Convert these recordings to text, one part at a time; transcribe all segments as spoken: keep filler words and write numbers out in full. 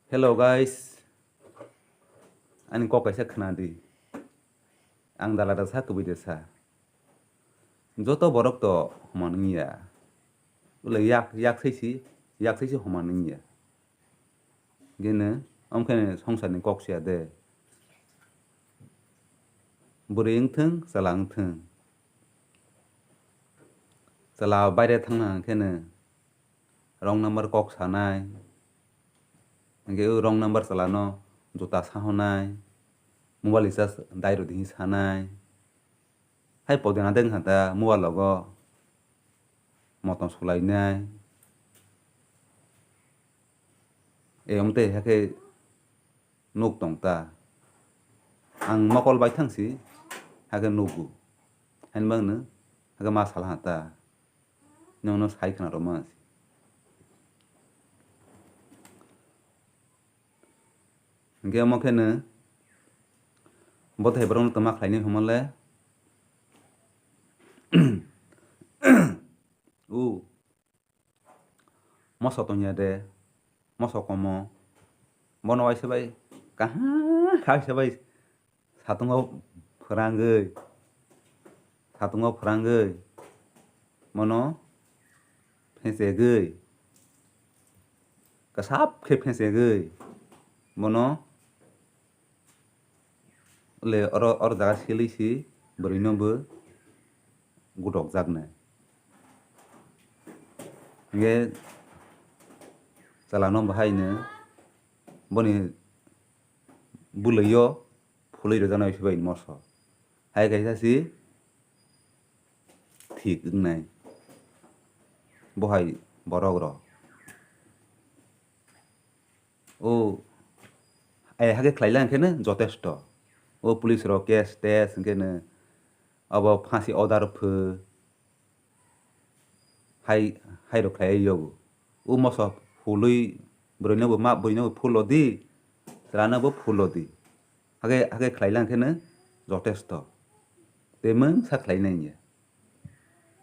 Hello guys, ani kok kaisa khna di. Ang dalada sa, kwbwi de sa. Joto borok to homan wngya. Bole yak, yak sai si, yak sai si homan wngya. Gene, omkhe songsarni kok siya de. Bwrwi wngthwng, chwla wngthwng. Chwla baire thangna hwnkhe no wrong number kok sanai. Hwnkhe o wrong number chwlano juta sahonai, mobile recharge dai rwdi hinwi sanai. Hai podina de wngkha ta mobile logo motom sulainai. E, omo tei hakhe nuk tong ta. Ang mokol bai thang si, hakhe nugo. Haini bagwino hakhe ma sal ha ta. Nwngno sai khna rwma si. Hwnkhe omo khe no bo thai borokno tongma khlainai hwnmale. U. Moso tongya de, moso komo. Bono waisa bai kaham kha waisa bai satungo phrangwi, satungo phrangwi, bono phechegwi, kwsap khe phechegwi, bono le oro, oro jaga silwi si bwrwino bo gudokjaknai. Hingke chwlano bahaino boni bwlwio phulwi rwjaknai se bai moso. Hai kaisa si thik wngnai bo hai borok rok. O, ai hakhe khlaila hwnkhe no jotesto. O police rok case tes hwnkhe no abo phasi order pho hai, hai rok khlai yago. O moso phulwi bwrwino bo ma, bwrwino bo phul di, chwlano bo phul di. Hakhe, hakhe khlaila hwnkhe no jotesto. Tei mungsa khlainai ya.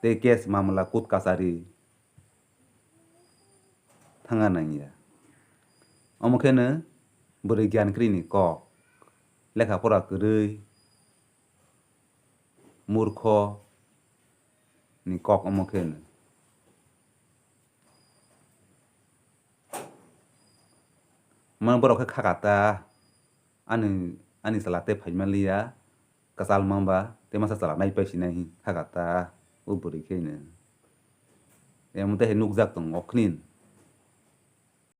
Tei case mamla court kachari thangna nangya. Omo khe no bwrwi gyan kwrwi ni kok, lekha pora kwrwi, murkho ni kok omo khe no. Mano borok khe khaka ta, ani, ani chwla tei phaima liya, kwchal mamba tei masa chwla nai pai sinai kha kha ta o bwrwi khe no. Emo tei hai nukjak tongo khnin